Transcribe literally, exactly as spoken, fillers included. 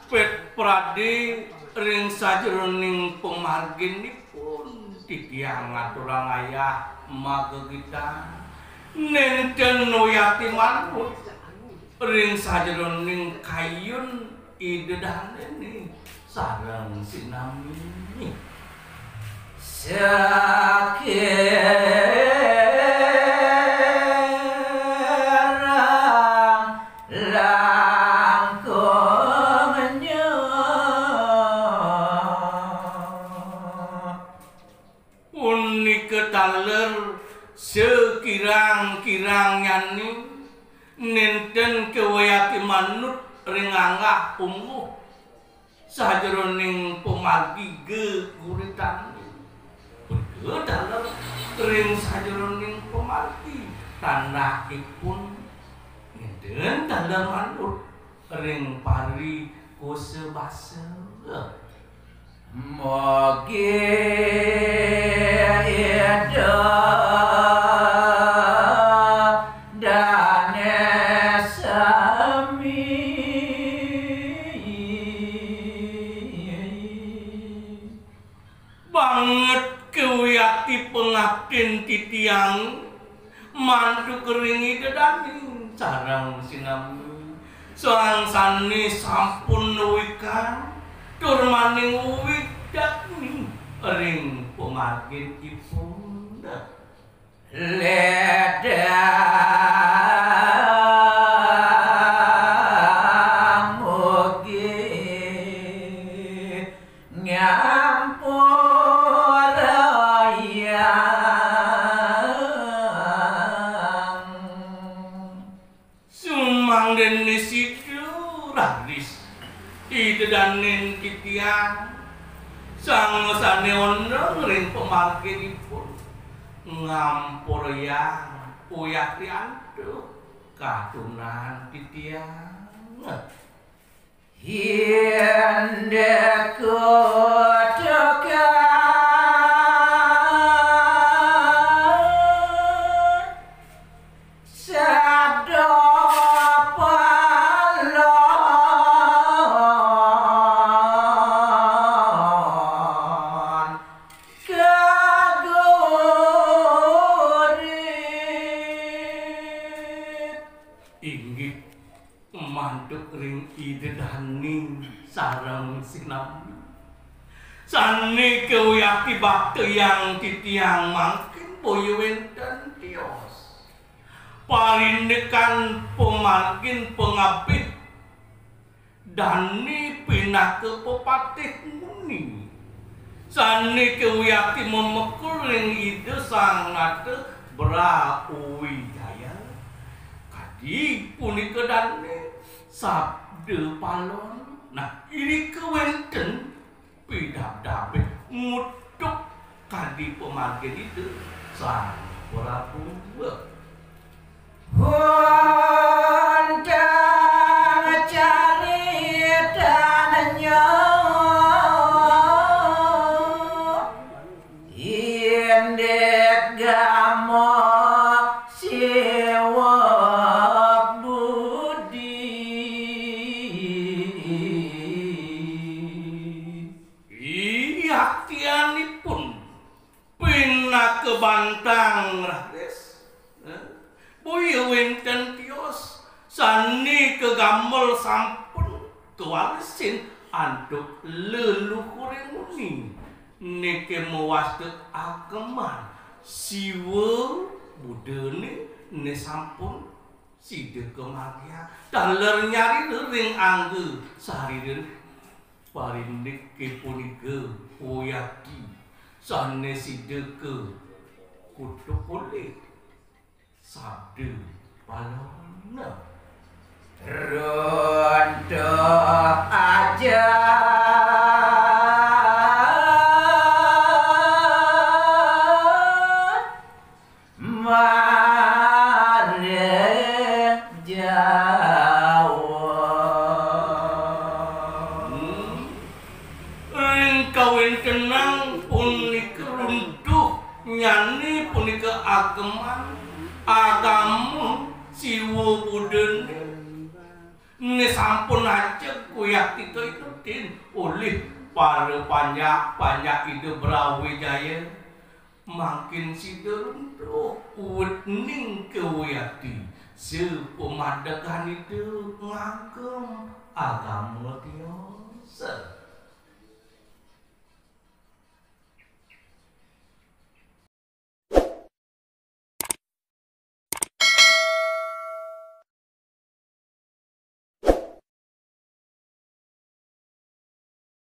Pit pradé ring sajeroning pamarginipun titiang ngaturang ayah magegitan nénten uyati manut ring sajeroning kayun Ida Dané sareng sinami. Sakirang langkungnya. Punika taler sakirang-kirangnyané nénten kawayati manut ring anggah umbuh sajeroning pamargi geguritan. Punika taler ring sajeroning pamargi tandahipun nénten taler manut ring parikosa basa. Mugi Ida Dané sami. Banget kawayati pangabdin titiang mantuk ring Ida Dané sareng sinami, sang sané sampun nuwikan tur maning uwig dagni ring pamarginipun. Ledang mugi ngampurayang. Sumangdané sida raris Ida Dané titiang, sang sané oneng ring pamarginipun, ngampurayang uyati antuk katunan titiang. Indik kutukan sabda palon kagurit. Inggih, mantuk ring Ida Dané sareng sinami. Sané kawayati baktayang titiang mangkin boya wénten tios. Parindikan pamargin pangabih dané pinaka pepatih nguni. Sané kawayati mamekul ring Ida Sang Nata Brawijaya. Kadi punika dané sabda palon. Nah, irika wénten pidabdabé ngutuk kadi pamargin Ida Sang Prabu. Wantah caritanya indik gama siwak budi. Yaktianipun pinaka bantang raris. Eh, boya wénten tios sané kagamel sampun kawarisin antuk leluhuré nguni. Niki mawasta ageman Siwa Budané né sampun sida kamargiang taler nyarina ring angga sarira. Parindik punika uyati sané sida kakutuk olih sabda palona. Runtuh aja mareh Jawa. Hmm. Ring kawéntenan punika runtuh, nyané punika ageman agama Siwa Budané. Né sampun ajeg Wiyati Ida Inuddin olih para panjak-panjak Ida Brawijaya. Mangkin sida runtuh uwit ning kawiyati, sapamadegan Ida ngagem agama tiosa.